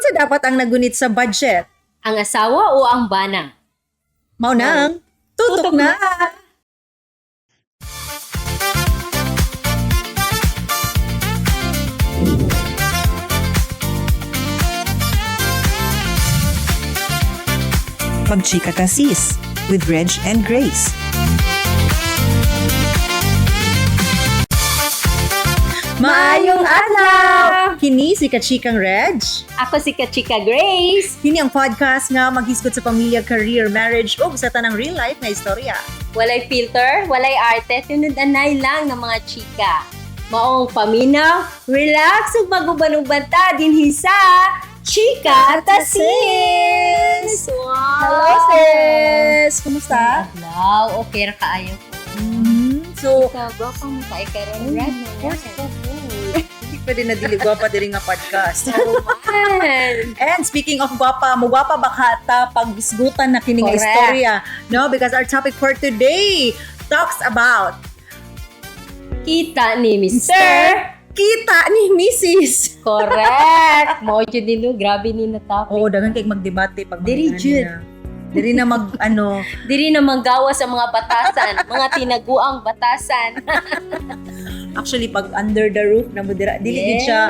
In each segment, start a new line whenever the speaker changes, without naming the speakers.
Unsa dapat ang nagunit sa budget?
Ang asawa o ang bana?
Mao nang tutok
Tutok
na!
Magchika Ta Sis with Reg and Grace.
Maayong adlaw! Kini si Kachikang Reg.
Ako si Kachika Grace.
Kini ang podcast nga maghisgot sa pamilya, career, marriage ug sa tanang real life nga istorya.
Walay filter, walay arte, tinud-anay lang ng mga chika. Maong paminaw, relax ug maguban-uban ta dinhi sa Chika Ta Sis! Wow!
Hello sis! Kumusta?
Adlaw, okay ra kaayo ko.
So,
Ikaw, gwapa mo kay karon, Red.
Of course, hindi pwede na dili gwapa diri nga podcast.
Man.
And speaking of gwapa, mugwapa ba ka ta pag isgutan na kini nga
Correct.
istorya? No, because our topic for today talks about
Kita ni Mr.
kita ni Mrs.
Correct! Mao jud ni no, grabe ni na topic.
Oo, daghan kay magdebate pag mga
Diri
ano
jud.
na. Diri na mag ano,
Diri na manggawa sa mga batasan, mga tinaguang batasan.
Actually pag under the roof na mo dira, dili gid siya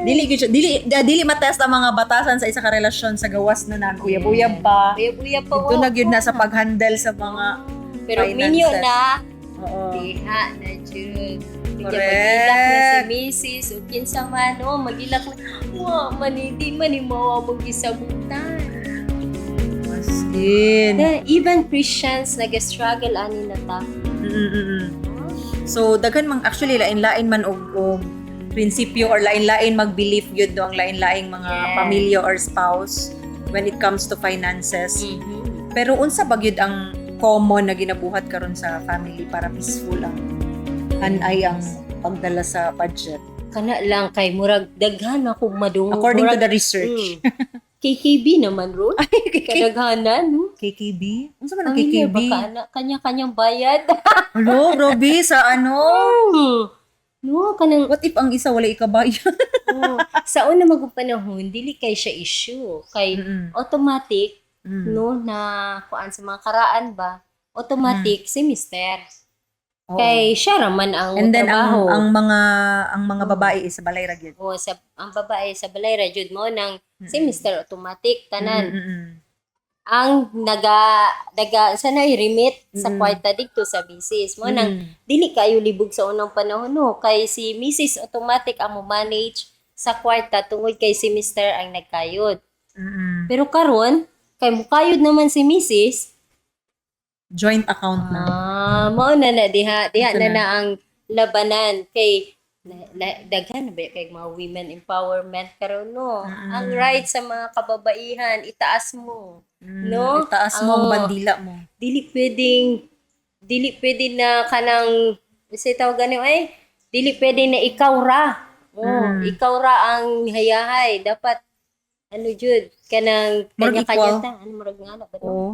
dili gid siya dili dili matest ang mga batasan sa isa ka relasyon sa gawas na nang uyab-uyab pa.
Uyab-uyab pa.
Ito na gyud na sa pag-handle sa mga
Pero
finances.
minyo na,
Oo.
diha na jud. Kaya
Correct.
magilak na si Mrs. O kinsa man, oh, magilak na. Wa, man, hindi man ni mawa mong gisabutan.
Maskin.
Na, even Christians nag-struggle ani na ta.
So daghan mang actually lain-lain man og prinsipyo or lain-lain mag-belief gyud no ang lain-laing mga pamilya or spouse when it comes to finances. Pero unsa ba gyud ang common na ginabuhat karon sa family para peaceful ang hanay ang pagdala sa budget?
Kana lang kay murag daghan ako madungog.
According to
Murag,
the research.
KKB naman ron. Kadaghanan. No?
KKB? Unsa man ang
Pamilya
KKB?
ba ka na? Kanya-kanyang bayad.
Hello, grabe sa ano?
No, kanang
What if ang isa wala ikabayan?
oh, sa una magong panahon dili kay siya issue kay automatic no na kuan sa mga karaan ba automatic si mister
Oo.
kay siya ra man ang
And then ang
trabaho.
ang mga babae is sa balay ra gyud.
O, sa ang babae sa balay ra jud mo nang si mister automatic tanan ang naga naga sa na remit sa kwarta didto sa misis mo nang dili kayo libog sa unang panahon no kay si misis automatic ang mo manage sa kwarta tungod kay si mister ang nagkayod. Pero karon kay mukayod naman si misis,
Joint account na.
Ah, mao na na diha diha
Ito
na
na.
na ang labanan kay na, daghan na ba kay mga women empowerment karon no. Ang right sa mga kababaihan itaas mo. No?
Itaas mo ang
Oo.
bandila mo.
Dili pwede na kanang kasi tawag gani ay dili pwede na ikaw ra. Oh, ikaw ra ang hayahay. Dapat ano jud kanang
Murag
kanya-kanya
equal.
ta. Ano murag nga na ba no?
Oo.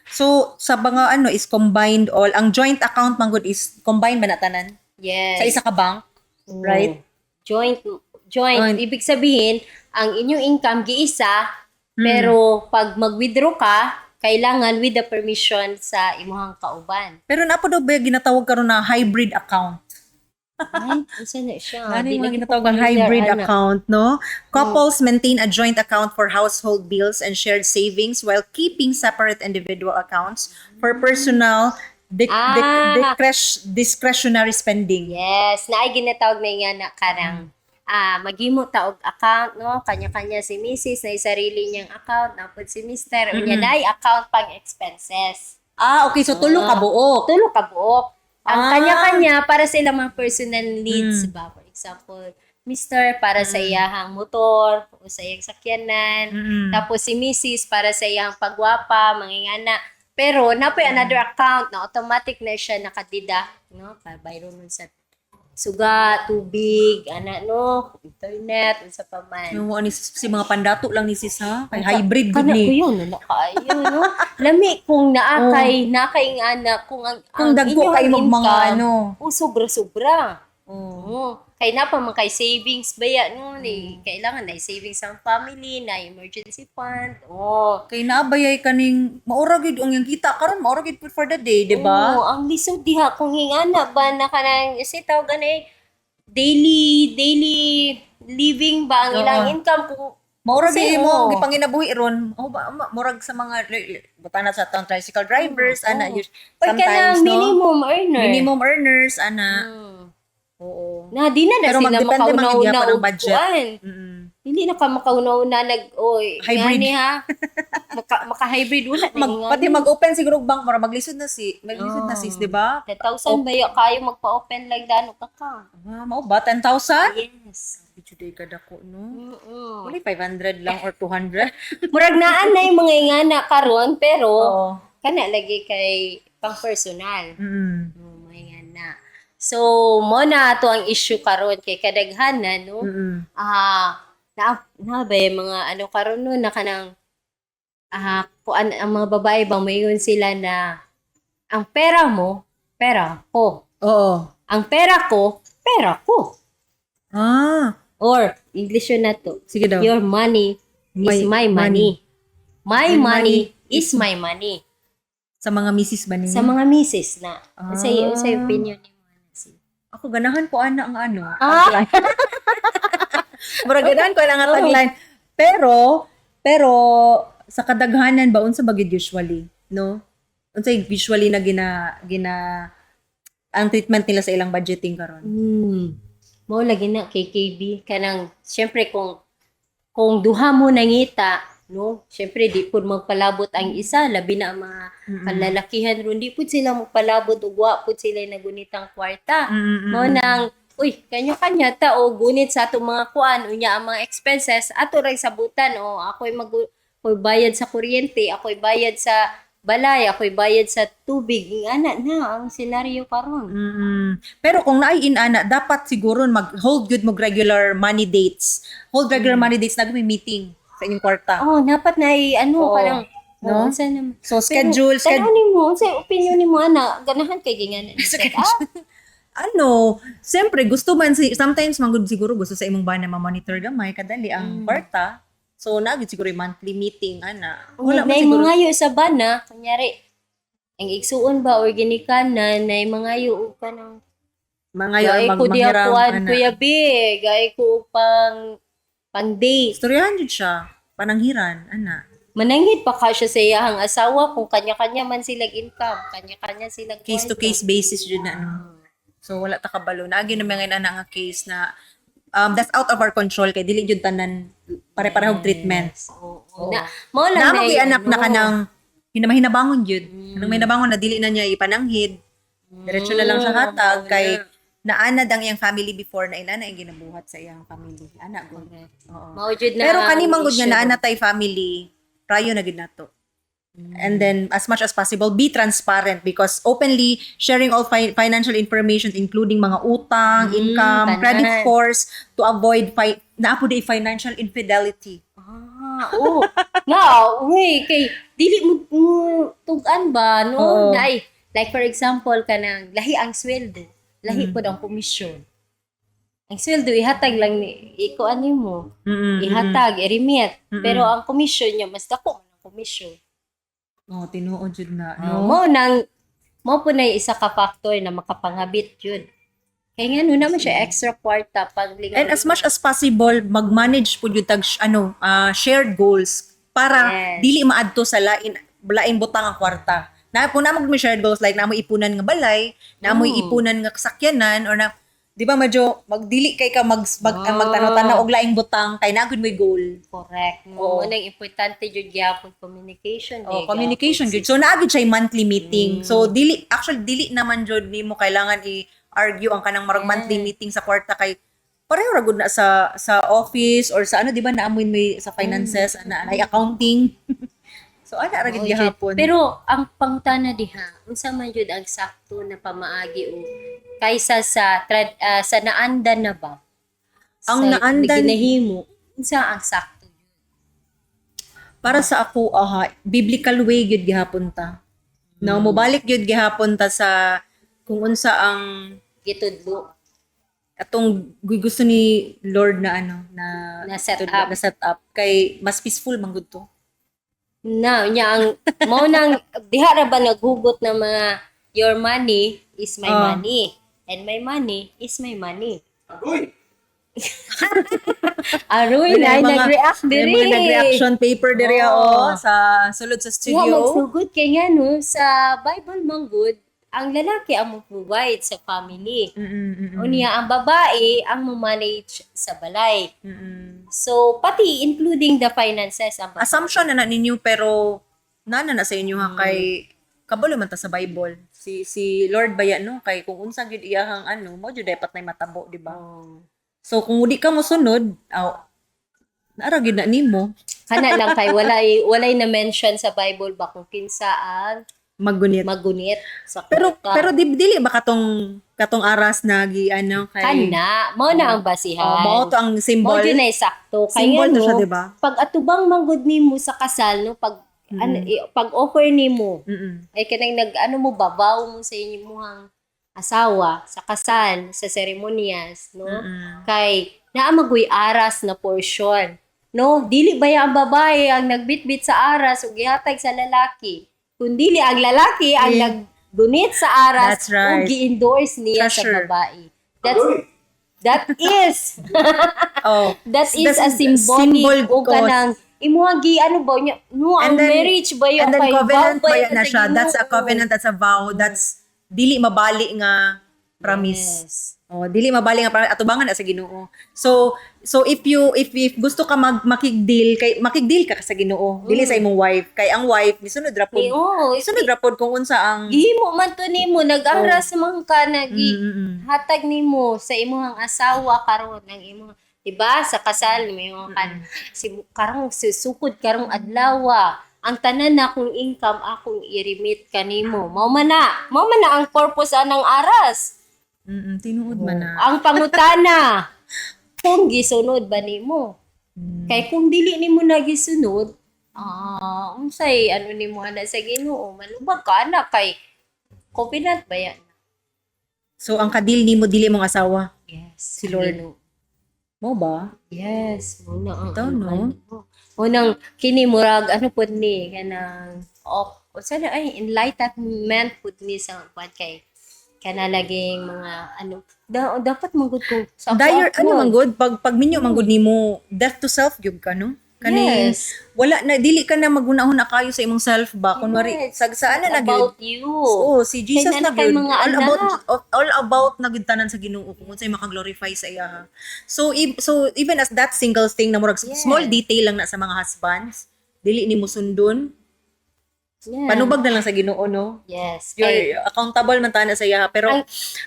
So sa mga ano is combined all ang joint account man gud is combined ba na tanan?
Yes.
Sa isa ka bank,
Oo.
right?
Joint, joint.
Joint.
Ibig sabihin, ang inyong income giisa, pero pag mag-withdraw ka, kailangan with the permission sa imuhang kauban.
Pero naa po daw ba ginatawag karon na hybrid account?
Ay, unsa na siya?
Ano
Di
yung mga
na ko
ginatawag na
familiar,
hybrid
ana.
account, no? Couples maintain a joint account for household bills and shared savings while keeping separate individual accounts for personal discretionary spending.
Yes, naay ginatawag na nga na kanang maghimo ta og account no, kanya-kanya si Mrs. na sarili niyang account, napod si Mr. Unya naay account pang expenses.
Ah, okay. So, tulo ka buok.
Tulo ka buok. Ang kanya-kanya para sa ilang mga personal needs ba? For example, Mr. para sa iyahang motor o sa iyang sakyanan. Tapos si Mrs. para sa iyahang pagwapa, mga ingana. Pero napoy another account na automatic na siya nakadidak, no? Para bayro nun sa suga, tubig, ana no, internet, unsa pa man.
Yung ano, si mga pandato lang ni sis ha? Kay hybrid gud
Kana
ni.
ko yun, na kaayo, no? Lami kung naakay, naakay nga na, kung ang,
Kung
ang
dagko
inyong
kay mong mga
income,
ano.
Oh, sobra-sobra. Oo. Kay na pa man kay savings ba ya, no? Ni kailangan na savings ang family, na emergency fund. Oh.
Kay naabayay kaning maura gyud ang iyang kita karon, maura gyud for the day, di ba?
Oo, ang lisod diha kung hingana ba na kanang kasi tawag gani daily daily living ba ang ilang income kung
Maura
Kasi,
gyud imo
oo.
gipanginabuhi ron. Oh, ba, murag sa mga buta na sa tong tricycle drivers ana
Or
sometimes,
kanang
no?
minimum earner.
Minimum earners ana. Oo.
Na di na na
Pero
sila
magdepende man gyud
makauna-una
gyapon ang
og
budget.
kuan. Dili na ka makauna-una nag oy
Hybrid.
ngani ha. Maka hybrid wala na
Mag,
ingani.
pati mag-open siguro og bank, mura maglisod na sis, di ba?
10,000 ba yo kayo magpa-open lang dano ka ka.
Ah, mao ba 10,000?
Yes.
Medyo day kadako, no?
Mm.
Wala, 500 lang or 200.
Murag naan na yung mga ingana karon, pero
Oo.
kana lagi kay pang personal. Mga ingana. So mo na ato ang issue karon kay kadaghanan, no? Ah, na na ba yung mga ano karon, no, na kanang kuan ang mga babae ba, mayon sila na ang pera mo, pera ko. Ang pera ko, pera ko. Or English yun na to.
Sige daw.
Your money is
My
my money. My
My
money
money
is my money.
Sa mga misis ba ninyo?
Sa mga misis na. Sa opinion ni mo?
Ako ganahan ko ana ang ano.
Ah!
Murag ganahan ko ana nga tagline. Pero pero sa kadaghanan ba, unsa ba gyud usually, no? Unsa usually na gina gina ang treatment nila sa ilang budgeting karon?
Mao lagi na KKB kanang syempre kung duha mo nangita, no, syempre di pud magpalabot ang isa, labi na ang mga kalalakihan ron, di pud sila magpalabot ug wa pud sila nagunitang kwarta. Mao nang uy, kanya-kanya ta o gunit sa atong mga kuan, unya ang mga expenses ato ray sabutan o ako'y mag ako'y bayad sa kuryente, ako'y bayad sa balay, ako'y bayad sa tubig. Ingana na ang senaryo karon.
Pero kung naay inana, dapat siguro mag-hold good mo regular money dates. Hold regular money dates na may meeting sa inyong kwarta.
Oh, dapat na ano
Oo.
parang
No?
no? Unsa naman.
So schedule,
Pero,
schedule.
tanaw nimo, unsa opinion nimo ana? Ganahan kay gingana. Ah,
Ano, siyempre gusto man si sometimes man gud siguro gusto sa imong bana ma-monitor gamay kadali ang kwarta. So naa gud siguro yung monthly meeting ana.
wala
Wala man
na
siguro.
mangayo sa bana, kunyari ang igsuon ba or ginikanan na mangayo og kanang
Mangayo
Gay
mag
ko diya
manghiram
kuan,
ana.
Kuya B, gay ko pang pang date.
Istoryahan jud siya, pananghiran ana.
Mananghid pa ka siya sa iyahang asawa kung kanya-kanya man silang income, kanya-kanya silang
Case to
kwarta.
case basis jud na, no. So wala ta kabalo. Naagi na mga ana nga case na that's out of our control kay dili jud tanan pare-parehong treatment.
Oo. Na, mao lang
Na mo
na
anak na
ano.
kanang hinamahinabangон jud. Kanang mahinabangon na dili na niya ipananghid. Diretso na lang siya hatag kay naanad ang iyang family before na inana ang ginabuhat sa iyang family. Ana gud. Oo.
Mao jud na
Pero
ang
kani man gud nga
issue.
naana tay family, prayo na gid nato. And then as much as possible be transparent because openly sharing all financial information including mga utang, income,
tanan.
credit scores to avoid naa po di financial infidelity.
Ah, oo. Na, uy, kay dili mo tug-an ba, no?
Oo.
Dai, like for example kanang lahi ang sweldo, lahi pod ang komisyon. Ang sweldo ihatag lang ni ikuan nimo, ihatag, i-remit. Pero ang komisyon niya mas dako man ang komisyon.
Oh, tinuod jud na.
No?
No.
Mao nang mao po na isa ka factor na makapangabit yun. Kaya nga no naman siya extra kwarta pang
And as much as possible mag-manage pud yung tag ano shared goals para dili maadto sa lain laing butang ang kwarta. Na kung naa mo shared goals like naa mo ipunan nga balay, naa mo ipunan nga kasakyanan or na, di ba, medyo magdili kay ka mag, mag magtanaw-tanaw og laing butang kay naa gud mo'y goal.
Correct.
Oo.
No, oh. Nang importante jud gyapon communication.
Oh,
Di,
communication
gyapon.
gud. So naa gud siya monthly meeting. So dili actually dili naman jud nimo kailangan i-argue ang kanang marag monthly meeting sa kwarta kay pareho ra gud na sa office or sa ano, di ba, naamoy may sa finances ana ay accounting. So ana ra gud
Oo, jud.
gihapon.
Pero ang pangutana diha, unsa man jud ang sakto na pamaagi o kaysa sa naandan na ba?
Ang
Sa
naandan-
ginahimo, unsa ang sakto?
Para sa ako aha, biblical way gyud gihapon ta. No, mobalik gyud gihapon ta sa kung unsa ang
Gitudlo.
Atong gusto ni Lord na ano na
Na set up.
Na set up kay mas peaceful man gud to.
Na, nya ang mao nang diha ra ba naghugot na mga "Your money is my money and my money is my money."
Agoy!
Aroy
May
na nag-react
May
diri.
mga nag-reaction paper diri oh sa sulod sa
Nga
studio.
magsugod kay nga no sa Bible man gud ang lalaki ang mo-provide sa family. Unya ang babae ang mo-manage sa balay. So pati including the finances ang babae.
Assumption na na ninyo, pero nana na sa inyo ha, kay kabalo man ta sa Bible. Si si Lord baya no, kay kung unsa gyud iyahang ano, mo jud dapat nay matabo, di ba?
Oh.
So kung di ka mosunod, aw naara gyud na nimo.
Kana lang kay walay na mention sa Bible ba kung kinsa ang
Maggunit.
Magunit sa
Pero
kwarta.
pero di dili ba katong aras na gi ano kay
Kana mao na ang basihan.
Oh, mao to ang symbol.
Mao jud na sakto kay
Symbol to
ano,
siya, di ba?
pag atubang manggod nimo sa kasal no, pag ano, pag offer nimo ay kanang nag ano mo babaw mo sa inyong asawa sa kasal, sa seremonyas no, kay naa magoy aras na portion no. Dili ba ya ang babae ang nagbitbit sa aras ug gihatag sa lalaki, kundili ang lalaki ang naggunit sa aras
That's right.
ug gi-endorse niya sa
Treasure.
babae. That's that is
Oh.
that is
That's
a symbolic
symbol
o
cause.
kanang imuha gi ano ba niya no ang
And then-
marriage ba yun
And then
kay
covenant
vow ba
ba
yun
na
sa
siya? That's a
Ginoo?
covenant, that's a vow, that's dili mabali nga promise.
Yes.
Oh, dili mabali nga promise atubangan na sa Ginoo. So so if you if gusto ka mag makig-deal kay makig-deal ka sa Ginoo, dili sa imong wife, kay ang wife misunod ra pod.
Ni oo,
Misunod ra pod kung unsa ang
gihimo man to nimo, nag-aras man ka, nagi hatag nimo sa imong asawa karon ang imong, di ba, sa kasal may mga kan si karong susukod karong adlaw ang tanan na akong income akong i-remit kanimo. Mao man na ang purpose anang aras.
Tinuod man na.
Ang pangutana, kung gisunod ba nimo? Kay kung dili nimo na gisunod, unsay ano nimo ana sa Ginoo, manubag ka ana kay covenant ba yan?
So ang ka-deal nimo dili mong asawa.
Yes.
Si Lord.
Ginoo.
Mo ba?
Yes, mao na ang
Ito,
ano,
no?
ano. Unang kini murag ano pud ni kanang ok usa na ay enlightenment pud ni sa kwan kay kana laging mga ano da, dapat manggod kung sa
Dire
ako-
ano man gud pag minyo man gud nimo, death to self gyud ka no? Kani
Yes.
wala na, dili ka na magunahon na kayo sa imong self ba, kunwari
Yes.
sagsaan na na gyud.
About you.
Oo, si Jesus
Kay
na
na kay
gyud.
mga
All
anak.
about all about na gyud tanan sa Ginoo kung unsay maka-glorify sa iya ha. So so even as that single thing na murag small detail lang na sa mga husbands, dili nimo sundon. Panubag na lang sa Ginoo no.
Yes. Kay,
You're accountable man tanan sa iya ha. Pero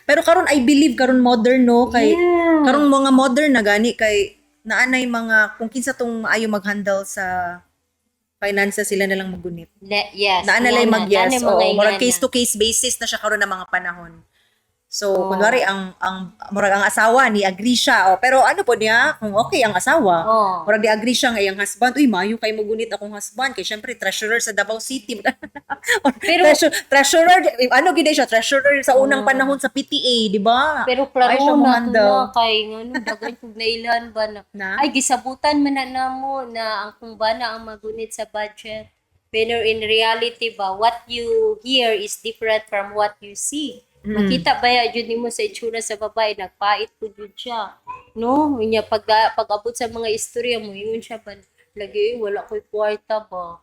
pero karon I believe karon modern no, kay karong mga modern na gani kay naanay mga kung kinsa tong maayo mag-handle sa finances, sila na lang magunit.
Yes.
Naa na lang
Ingana,
mag-yes.
naanay mga
Oo, murag
ingana.
case to case basis na siya karon ng mga panahon. So, kunwari ang murag ang asawa ni agree siya. Oh, pero ano po niya kung okay ang asawa. Murag di agree siya nga iyang husband, "Uy, maayo kay mogunit akong husband kay syempre treasurer sa Davao City." Or treasurer ano gid siya, treasurer sa unang panahon sa PTA, di ba?
Pero
Ay,
klaro
siya
na to
mo-handle.
na kay ngano daghan kog nailan ba na,
Na?
Ay gisabutan man na namo na ang kung ba na ang magunit sa budget. Pero in reality ba, what you hear is different from what you see. Makita ba ya jud nimo sa itsura sa babae, nagpait po jud siya. No, unya pag abot sa mga istorya mo, ingon siya ba lagi, "Eh, wala ko'y kwarta ba.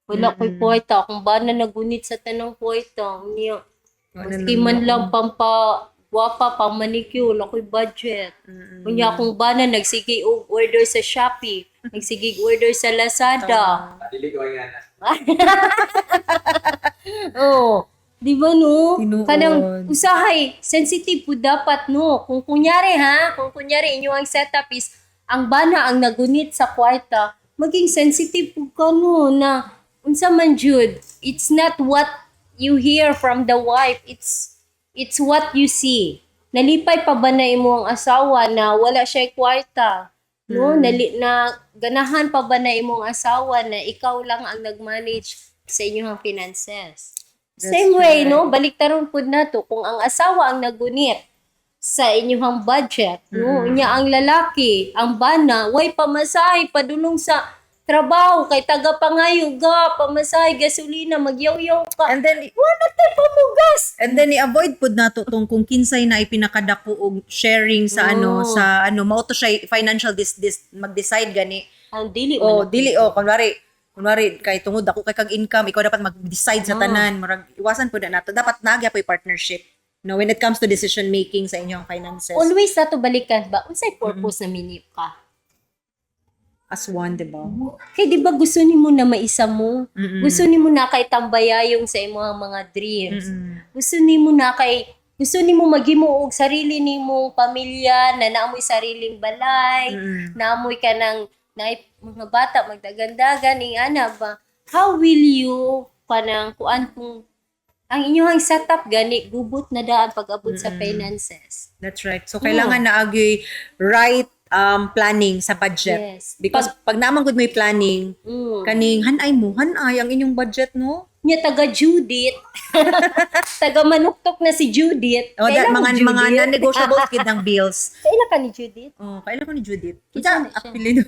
Wala ko'y kwarta. Kung ba na nagunit sa tanang kwarta, unya
Wala
maski man lang pampa guwapa, pang manicure, wala ko'y budget. Unya akong bana nagsige og order sa Shopee, nagsige og order sa Lazada."
Dili ko nga na.
Oo. Di ba no?
Tinuod.
Kanang usahay, sensitive po dapat no. Kung kunyari ha, kung kunyari inyo ang setup is ang bana ang nagunit sa kwarta, maging sensitive po ka no na unsa man jud, it's not what you hear from the wife, it's what you see. Nalipay pa ba na imo ang asawa na wala siya kwarta? No, na ganahan pa ba na imong asawa na ikaw lang ang nag-manage sa inyong finances? Same way, no? Baliktaron pud nato kung ang asawa ang nagunit. Sa inyong budget, no? Nya ang lalaki, ang bana, way pamasahe padulong sa trabaho kay taga pangayo ga, pamasahe, gasolina, magyaw-yaw ka.
And then
Wala tay pamugas.
And then i-avoid pud nato tong kung kinsay na ipinakadako og sharing sa ano, sa ano, mao to siya financial dis mag-decide gani.
Ang dili
Oh,
man.
Dili, oh, kunwari kay tungod ako kay kag income, ikaw dapat mag-decide sa tanan, murag iwasan pud na nato. Dapat naa poy partnership, no, when it comes to decision making sa inyong finances.
Always nato balikan ba unsay purpose na minyo ka?
As one, di ba?
Kay di ba gusto nimo na maisa mo? Gusto nimo na kay tambayayong sa imong mga dreams. Gusto nimo na kay gusto nimo maghimo og sarili nimo pamilya na naamoy sariling balay, naamoy ka ng na mga bata magdagandagan ning ana ba? How will you kanang kuan kung ang inyong setup gani gubot na daan pag-abot sa finances?
That's right. So kailangan na agoy right planning sa budget. Because pag naman gud may planning, kaning hanay mo, hanay ang inyong budget, no?
Nya taga Judith. Taga Manuktok na si Judith.
O,
Kailan mo,
mga
Judith?
mga non-negotiable gid ng bills.
Kailan ka ni Judith?
Oh, kailan ko ni Judith?
Kinsa
Kinsa
na siya?
actually, no?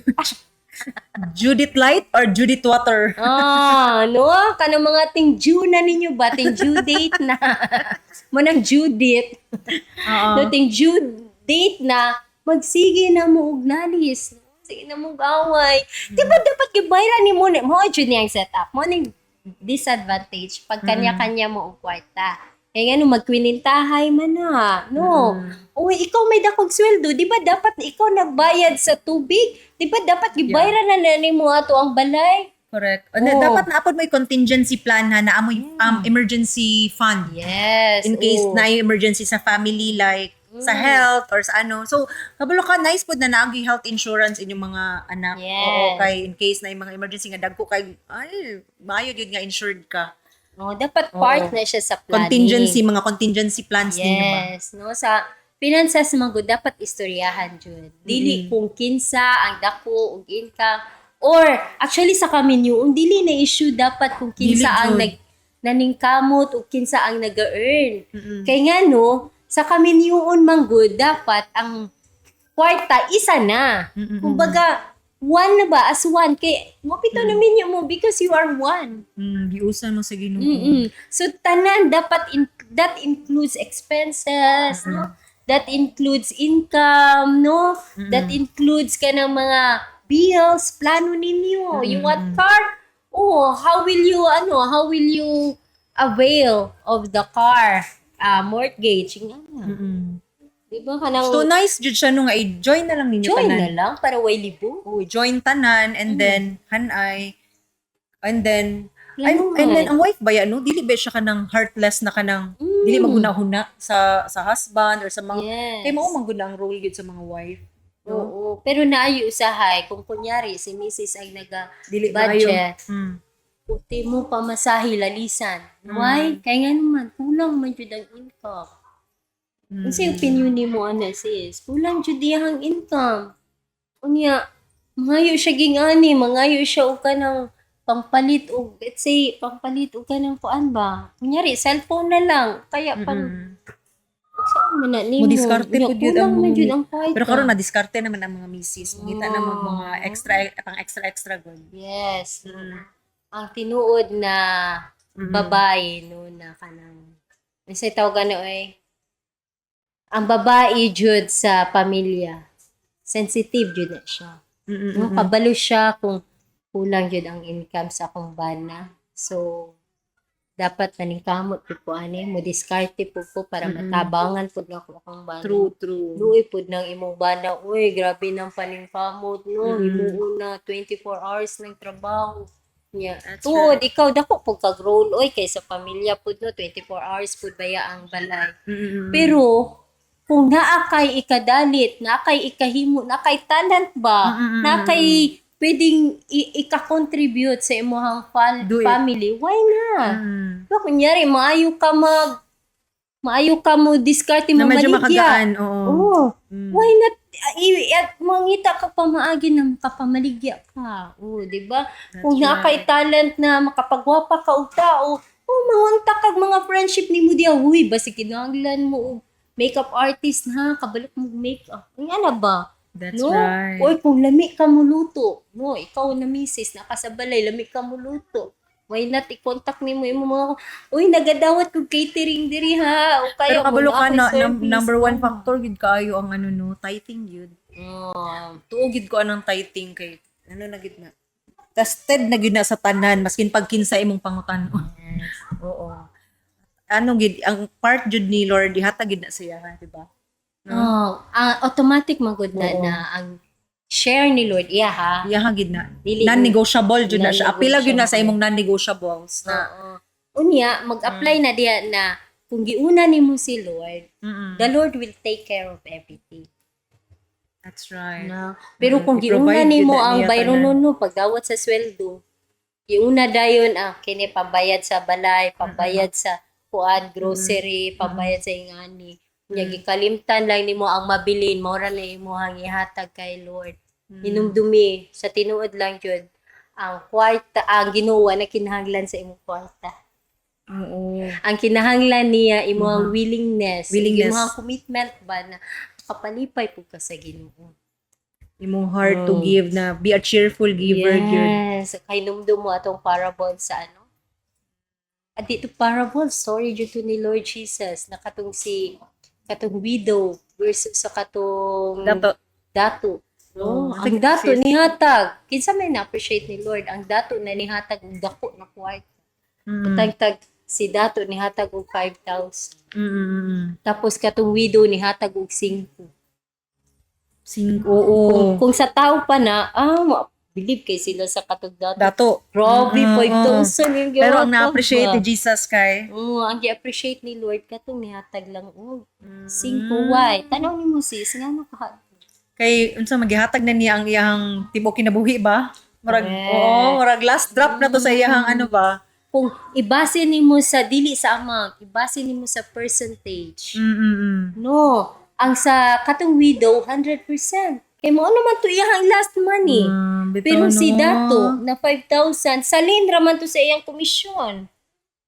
Judith Light or Judith Water?
Ah, no? Kanang mga ting June na ninyo ba? Ting due date na. Mo nang Judith.
Oo.
No, ting due date na, magsige na mo og nalis. Sige na mo og away. Di ba dapat gibayran ni mo ni mo jud niyang setup. Mo ning disadvantage pag kanya-kanya mo og kwarta. Kaya nga no, magkwinintahay man na. No. Uy, ikaw may dakog sweldo, di ba dapat ikaw nagbayad sa tubig? Di ba dapat gibayran na nimo ato ang balay?
Correct. And then,
Oo.
dapat na apod may contingency plan ha, na amoy emergency fund. In case na yung emergency sa family, like sa health or sa ano. So, kabalo ka, nice pod na naagi health insurance inyong mga anak. Oo, kay in case na yung mga emergency nga dagko kay, ay, maayo gyud nga insured ka.
Oh, dapat part na siya sa planning.
Contingency, mga contingency plans ninyo ba?
Yes, no, sa finances man gud dapat istoryahan jud. Dili kung kinsa ang dako og income or actually sa kaminyo, dili na issue dapat kung kinsa
Dili
ang
jud.
nag naningkamot o kinsa ang nag-earn. Kay nga no, sa kaminyoon man gud dapat ang kwarta isa na. Kumbaga one na ba, as one kay mo pito na minyo mo because you are one.
Giusan mo sa Ginoo.
So tanan dapat that includes expenses, no? That includes income, no? That includes kanang mga bills, plano ninyo. You want car? Oh, how will you ano, how will you avail of the car? Mortgage, nga. Di ba kanang
So nice jud siya no nga i-join na lang ninyo
join
tanan.
na lang para way libo?
Oo, join tanan and then hanay and then ay,
Planuhan.
and then ang wife ba ya no, dili ba siya kanang heartless na kanang dili maghuna-huna sa husband or sa mga kay mao man gud na ang role gid sa mga wife, no?
Oo, pero naayo usahay kung kunyari si Mrs. ay naga
Dili maayo.
budget. Puti mo pamasahe lalisan. Why? Kaya nga naman, kulang man jud ang income. Unsay opinion nimo ana, sis? Kulang jud iyang income. Unya, mangayo siya gingani, mangayo siya og kanang pangpalit og, let's say, pangpalit og kanang kuan ba. Kunyari cellphone na lang kaya pang saan man na nimo?
Mo diskarte
Unya,
pud yun
kulang
ang
man jud ang kwarta.
Pero karon madiskarte naman ang mga misis. Mangita na mga extra, pang extra extra gud.
Yes. Ang tinuod na babae no na kanang unsay tawag ano eh, ang babae jud sa pamilya sensitive jud na siya, no? Kabalo siya kung kulang jud ang income sa akong bana, so dapat naningkamot pud ko ani, mo diskarte pud ko para matabangan pud nako akong bana.
True, true.
Luoy pud ng imong bana, uy, grabe nang paningkamot, no? Himuon na 24 hours ng trabaho niya.
That's
Tuod, ikaw dako pud kag role oy kay sa pamilya pud, no? 24 hours pud baya ang balay. Pero kung naa kay ikadalit, naa kay ikahimo, naa kay talent ba, naa kay pwedeng ika-contribute sa imong
Do it.
family, why not? Diba, kunyari, maayo ka mo diskarte
Na
mo
medyo
maligya.
makagaan, oo.
Oo. Why not? At mangita ka pa maagi na makapamaligya ka. Oo, di ba? Kung naa kay talent na makapagwapa ka og tao, oh, mangunta kag mga friendship nimo diya. Uy, basi kinahanglan mo og Makeup artist na, kabalo mo makeup. Ang ana ba?
That's
No?
right.
Oy, kung lami ka muluto, no, ikaw na misis, naka sa balay, lami ka muluto. Why not i-contact nimo imo mga, "Uy, nagadawat kog catering diri ha." O kaya
Pero kabalo
mo
ka
na
na,
ako'y service.
Number one factor gid kaayo ang ano no, tithing yun.
Oh,
Tuo gid ko anang tithing kay ano na gid na. Tested na gid na sa tanan maskin pag kinsa imong pangutan. Oo. Ano gid ang part jud ni Lord, ihatag gid na siya, di ba?
Oh, automatic man gud na
Oo.
na ang share ni Lord iya ha.
Iya gid na.
Dili
Non-negotiable jud na siya. Apila gyud na sa
Non-negotiable.
imong non-negotiables na.
Oo. Unya, mag-apply na diya na kung giuna nimo si Lord, the Lord will take care of everything.
That's right.
Na. Pero kung
I-provide
giuna nimo
gyud na
ang
niya
bayronon no pagdawat sa sweldo, giuna dayon kini pambayad sa balay, pambayad sa kuan grocery, pambayad sa ingani. Nya gikalimtan lang nimo ang mabilin, mao ra na imong ihatag kay Lord. Hinumdumi sa tinuod lang jud ang kwarta, ang Ginoo na kinahanglan sa imong kwarta. Ang kinahanglan niya imong willingness,
Willingness.
imong commitment ba na kapalipay pud ka sa Ginoo.
Imong heart to give na be a cheerful giver gyud.
Yes. Kay numdum mo atong parable sa ano? At dito parable, story dito ni Lord Jesus na katong si katong widow versus sa katong
Dato.
Dato. No?
Oh,
Ang dato nihatag. Kinsa may na-appreciate ni Lord ang dato na nihatag og dako na kwarta. Tagtag si dato nihatag og 5,000. Tapos katong widow nihatag og 5.
Sing, oo.
Kung sa tao pa na, believe kay sila sa katong dato.
Dato.
Grabe, 5,000 yung
Pero ang
gihatag
na-appreciate
ba?
ni Jesus kay
Oo, ang gi-appreciate ni Lord katong nihatag lang og 5. Why? Tanaw nimo sis, nga naka
Kay unsa magihatag na niya ang iyang tibuok kinabuhi ba? Murag
Correct.
oo, murag last drop na to sa iyang ano ba?
Kung ibase nimo sa dili sa amount, ibase nimo sa percentage. No, ang sa katong widow 100%. Kay mao naman to iyang last money.
Bitaw,
Pero si
no?
Dato na 5,000, salin raman to sa iyang komisyon.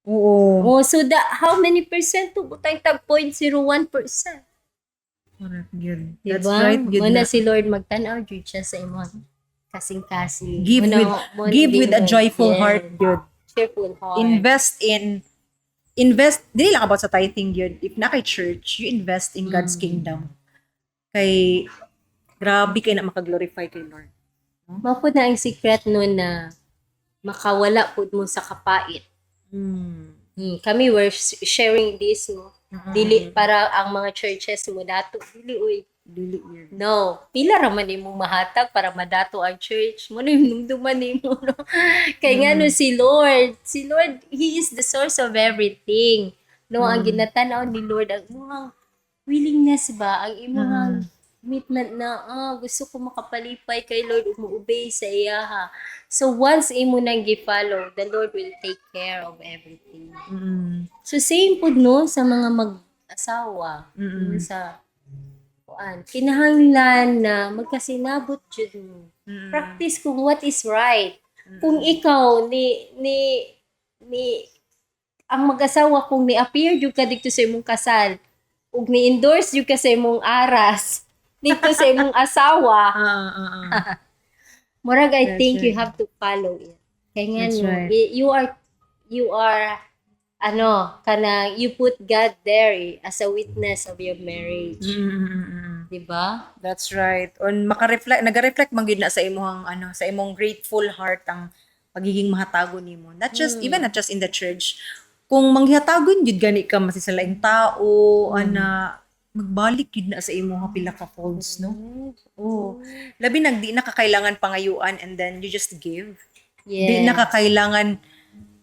Oo.
Oh, so da, how many percent to? Butang tag 0.01%.
Correct, gyud. That's
Diba?
right, gyud
Muna
na.
si Lord magtan-aw jud siya sa imong kasing-kasing.
Give
Muna-
with
muna
give with a
din-
joyful
Yes.
heart gyud.
Cheerful heart.
Invest dili lang about sa tithing gyud. If na kay church, you invest in God's kingdom. Kay grabe kay na makaglorify kay Lord.
Mao pud na ang secret no na makawala pud mo sa kapait. Kami were sharing this no. Dili para ang mga churches mo dato dili uy.
Dili yun.
No, pila ra man imong mahatag para madato ang church. Mo na yung numduman nimo no. Kay nga no si Lord, He is the source of everything. No, ang ginatan-aw ni Lord ang imong willingness ba, ang imong commitment na gusto ko makapalipay kay Lord, umuobey sa iya ha. So once imo nang gi-follow, the Lord will take care of everything. So same pud no sa mga mag-asawa, no, sa kuan, kinahanglan na magkasinabot jud mo. Practice kung what is right. Kung ikaw ni ni ni ang mag-asawa kung ni-appear jud ka dito sa imong kasal ug ni-endorse jud ka sa imong aras dito sa imong asawa, murag I
That's
think you
right.
have to follow it. Kay nga
That's
no,
right.
you are ano, kanang you put God there eh, as a witness of your marriage. Di ba?
That's right. On maka-reflect, naga-reflect man gyud na sa imong ano, sa imong grateful heart ang pagiging mahatagon nimo. Not just even not just in the church. Kung manghatagon gyud gani ka masi sa laing tao, ana magbalik gyud na sa imong pila ka folds, no? Oh. Labi nag di na kakailangan pangayuan and then you just give. Di na kakailangan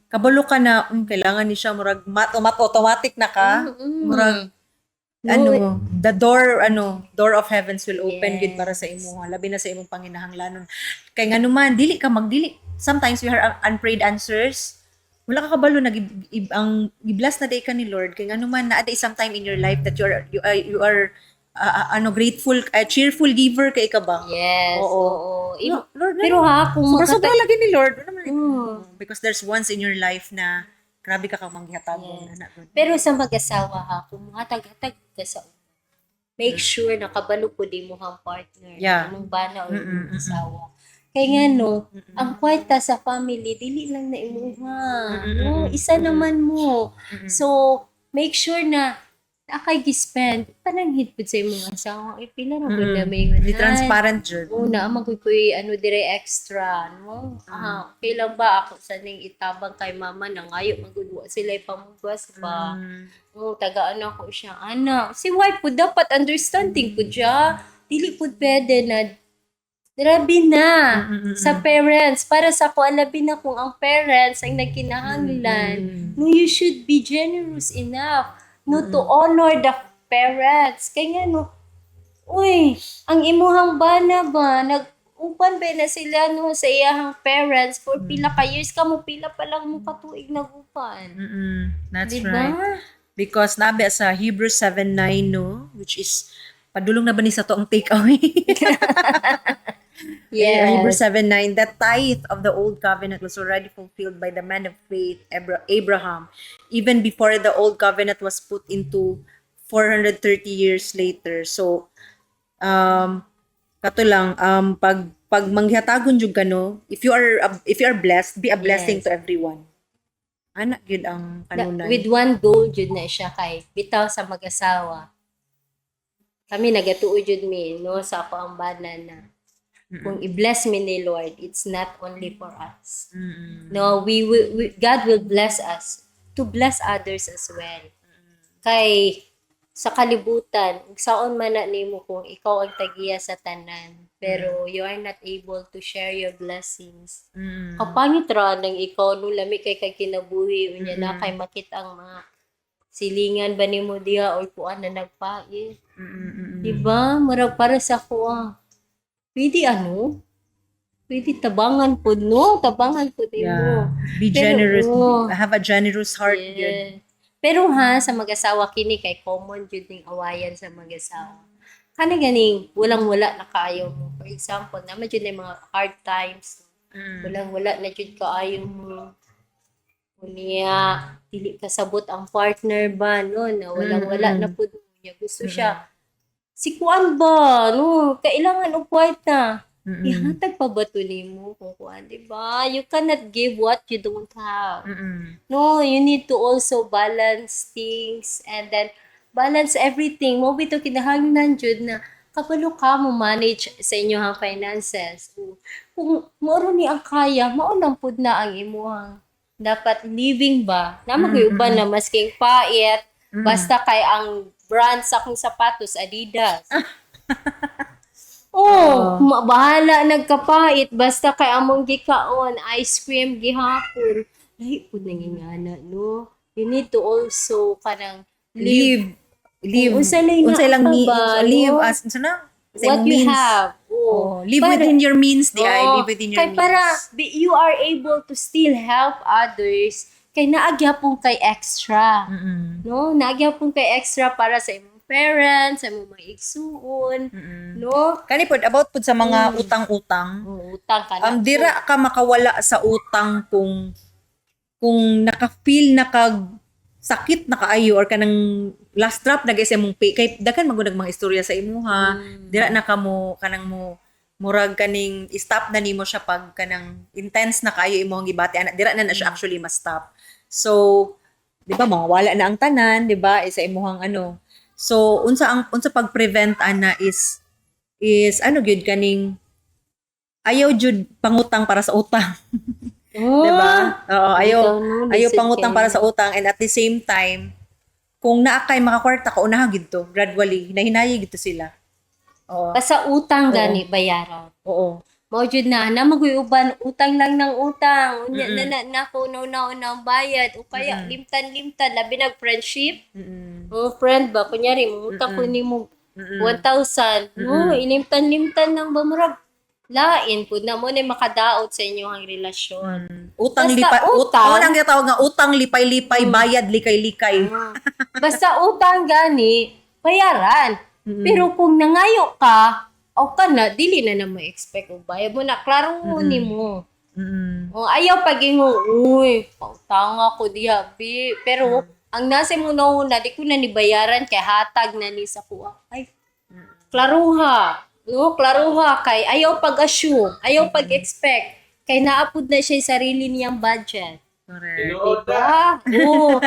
kabalo ka na kailangan ni siya, murag mat automatic na ka. Murag ano, the door ano, door of heavens will open gud para sa imo, labi na sa imong panginahanglanon. Kay ngano man dili ka magdili. Sometimes we have unprayed answers. Wala ka kabalo nag ang gi-bless na day ka ni Lord kay ngano man naa day sometime in your life that you are ano, grateful, cheerful giver kay ka ba?
Yes.
Oo.
Oo.
No, Lord,
Pero ha, kung
sobra sobra lagi ni Lord. Ano man, because there's once in your life na grabe ka kang manghihatagon. Ana, good.
Pero sa mag-asawa ha, kung muhatag-hatag ka sa una, Make sure na kabalo pud imong partner, imong bana o imong asawa. Kay nga no, ang kwarta sa family dili lang na imuha. No, isa naman mo. So, make sure na naa kay gi-spend, pananghid pud sa imong asawa. Ay, pila ra pud na may
Be transparent jud.
Una, man koy ano dire extra, no? Ah, okay lang ba ako sa ning itabang kay mama na ngayo magudwa sila pamugwas ba? Oh, tagaan ako siya. Ana, si wife pud dapat understanding pud siya. Dili pud pwede na grabe na sa parents. Para sa ako, labi na kung ang parents ang nagkinahanglan. No, you should be generous enough, no, to honor the parents. Kaya nga, no, uy, ang imuhang bana ba, nag upan ba na sila, no, sa iyahang parents for pila ka years kamo, pila pa lang mo katuig nag-upan.
That's
Diba?
right. Because nabi sa Hebrews 7:9, no, which is padulong na ba ni sa to ang takeaway? Hebrews 7:9, the tithe of the old covenant was already fulfilled by the man of faith, Abraham, even before the old covenant was put into 430 years later. So, kato lang, pag manghatagon jud ka, no, if you are blessed, be a blessing to everyone. Ana gyud ang kanunay.
With one goal jud na siya kay bitaw sa mag-asawa. Kami nagatuo jud mi, no, sa ako ang bana na kung i-bless mi ni Lord, it's not only for us. No, God will bless us to bless others as well. Kay sa kalibutan, ug saon man na nimo kung ikaw ang tagiya sa tanan, pero you are not able to share your blessings. Kapangit ra nang ikaw, no, lami kay kay kinabuhi unya na kay makita ang mga silingan ba nimo diha or kuan na nagpait. Diba? Murag para sa kuha. Pwede ano? Pwede tabangan pud, no? Tabangan pud nimo.
Yeah. Be
Pero,
generous.
oh.
Have a generous heart gyud.
Yeah. Pero ha, sa mag-asawa kini kay common jud ning awayan sa mag-asawa. Kana ganing walang-wala na kaayo mo. For example, naman jud na yung mga hard times. Walang-wala na jud kaayo mo. Unya, dili kasabot ang partner ba, no, na walang-wala na pud niya. Gusto siya. Si kuan ba, no, kailangan og kwarta. Ihatag pa ba to nimo kung kuan, di ba? You cannot give what you don't have. No, you need to also balance things and then balance everything. Mo bitaw kinahanglan jud na kabalo ka mo manage sa inyong finances. Kung mao ni ang kaya, mao lang pud na ang imuhang dapat living ba. Naa man uban na masking pait, basta kay ang brand sa akong sapatos Adidas. Oh, bahala nagkapait basta kay among gikaon ice cream gihapon. Lahi pud nang ingana, no. You need to also kanang live
Live live
Unsa lay
unsa lang
naa
means
ba,
live
no?
as unsa na? Unsa
what
imong
you
means.
have. Oh.
Oh, live within your means di ay,
Oo.
live within your
Kay
means.
para you are able to still help others kay naa gyapon kay extra. No, naa gyapon kay extra para sa imong parents, sa imong mga igsuon, no?
Kani pod about pod sa mga utang-utang.
Oo, utang ka na.
Dira ka makawala sa utang kung naka-feel na kag sakit na kaayo or kanang last drop na gyud sa imong pay kay daghan man gud mga istorya sa imuha, dira na ka mo kanang mo murag kaning stop na nimo siya pag kanang intense na kaayo imong gibati ana, dira na na siya actually ma-stop. So di ba mawala na ang tanan, di ba, eh, sa imuhang ano. So unsa ang unsa pag-prevent ana is ano gyud kaning ayaw jud pangutang para sa utang.
Oh,
'Di ba? Oo, ayaw
Ikaw, no,
ayaw
lisod
pangutang
kayo.
para sa utang and at the same time kung naa kay makakwarta ka, unaha gid to gradually, hinahinay gid to sila. Oo.
Basta utang gani bayaran.
Oo.
Mao jud na na maguy uban utang lang ng utang. Unya na na na ko na na na ang bayad o kaya limtan-limtan labi nag friendship. Oh, friend ba kunyari mangutang ko nimo 1,000. No, ilimtan-limtan lang ba murag lain pud na mo na makadaot sa inyong relasyon.
Utang
Basta
lipay
utang.
utang. Ang gitawag nga utang lipay-lipay, bayad likay-likay.
Basta utang gani, bayaran. Pero kung nangayo ka, o ka na, dili na na mo-expect og bayad mo na, klaro nimo. Oh, ayaw pag-ingon, uy, pautang ako diha, bi. Pero, ang nasa mo na una, di ko na nibayaran kay hatag na ni sa kuha. Ay, Klaruha. No, klaruha kay ayaw pag-assume, ayaw pag-expect kay naa pud na siya sarili niyang budget.
Correct.
Tinuod na.
Diba? Oo.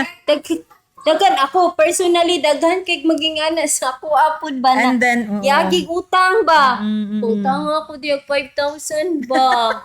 Daghan ako personally, daghan kay maging ana sa ako apod ba na
And then, oo.
yagig utang ba? Utang ako diag 5,000 ba?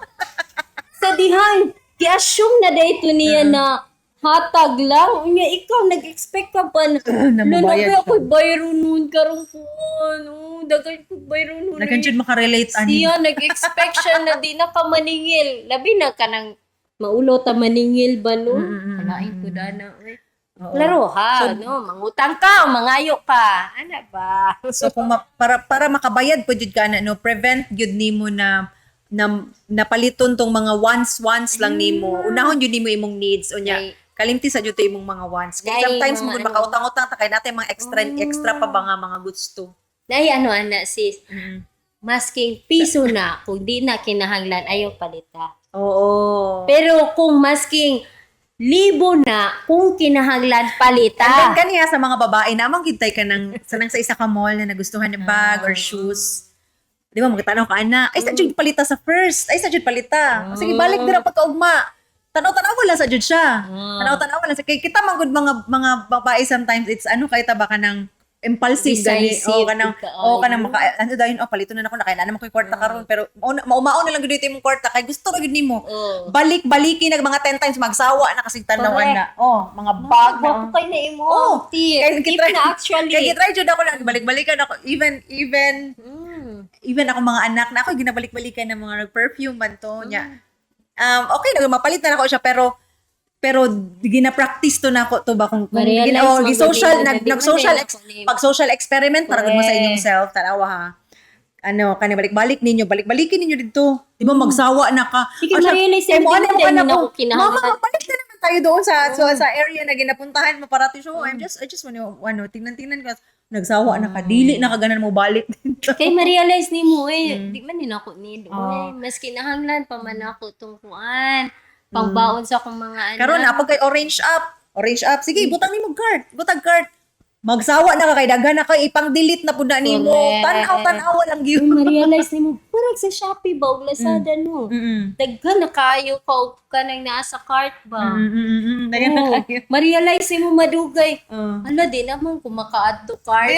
Sa dihan, gi-assume na dayto niya na hatag lang. Unya ikaw nag-expect ka pa na,
Na
"Lolo,
mobayad
ako bayro nun karong kuan. Oh, daghan ko bayro nun."
Daghan jud makarelate ani.
Siya nag-expect siya na di na ka maningil. Labi na ka nang maulo ta maningil ba, no? Kalain ko dana oy.
Oo.
Laro ha, no? Mangutang ka o mangayo ka. Ana ba?
So kung para makabayad po jud ka na, no, prevent gyud nimo na na napaliton tong mga wants wants lang nimo. Unahon jud nimo imong needs unya.
Ay.
Kalimti sa jud to imong mga wants. Kay
Ay,
sometimes
mga
mo
ano.
makautang-utang ta kay natin mga extra extra pa ba nga mga gusto.
Nay, ano ana sis, masking piso na kung di na kinahanglan, ayaw palita.
Oo.
Pero kung masking libo na kung kinahanglan,
And then
palita.
kaniya sa mga babae namang gintay ka ng sa nang sa isa ka mall na nagustuhan ng bag or shoes. Di ba magtanaw ka ana, ay sa jud palita sa first, ay sa jud palita. O, sige, balik dira pagkaugma. Tanaw-tanaw wala sa jud siya. Tanaw-tanaw wala sa kay kita man gud mga babae, sometimes it's ano kay ta ba ka ng impulsive gani
Decisive
o kanang
ka,
o kanang maka ano dayon, oh, palito na nako na kay naa naman koy kwarta karon, pero maumao na lang gud dito imong kwarta kay gusto ra gud nimo.
Oo.
Balik baliki nag mga 10 times, magsawa na kasi tanawan
Correct.
na oh mga bag na
Wapo kay na imo.
Oh,
Tip,
kay
tip na actually.
kay gitry jud ako lang balik-balikan ako even even even ako mga anak na ako ginabalik-balikan ng mga perfume man to nya. Okay na mapalit na ako siya, pero pero gina-practice to na ako to ba kung
Ma-realize
gina, oh,
man
gi social
gud
nag,
nimo na di
nag
man
social
na ako nimo.
pag social experiment para gud mo sa
Correct.
inyong self, tanawa ha, ano kani, balik-balik ninyo, balik-balikin ninyo dito, di ba magsawa na ka.
Di ka
Ah, siya,
ma-realize
kay
na
mo
di
ano
man
mo
tayo
ka na
na
ko,
ako kinahanglan.
mama, mabalik na naman tayo doon sa area na ginapuntahan mo parati siya. Oh, I just want to ano, tingnan-tingnan ka, nagsawa na ka, dili na ka ganan mo balik dito.
Kay ma-realize nimo eh, di man din ako need.
Oo.
Oy, mas kinahanglan pa man ako tong kuan. Pangbaon sa akong mga anak.
Karon na kay orange up. Orange up. Sige, butang nimo cart. Butang cart. Magsawa na ka kay daghan na kay ipang-delete na pud na nimo.
Correct.
Tan-aw tan-aw lang gyud.
Ma-realize nimo, parang sa Shopee ba o Lazada, no? Daghan na kayo ka og kanang naa sa cart ba.
Daghan na
Oo.
kayo.
Ma-realize nimo madugay. Ala, di naman kung maka-add to cart.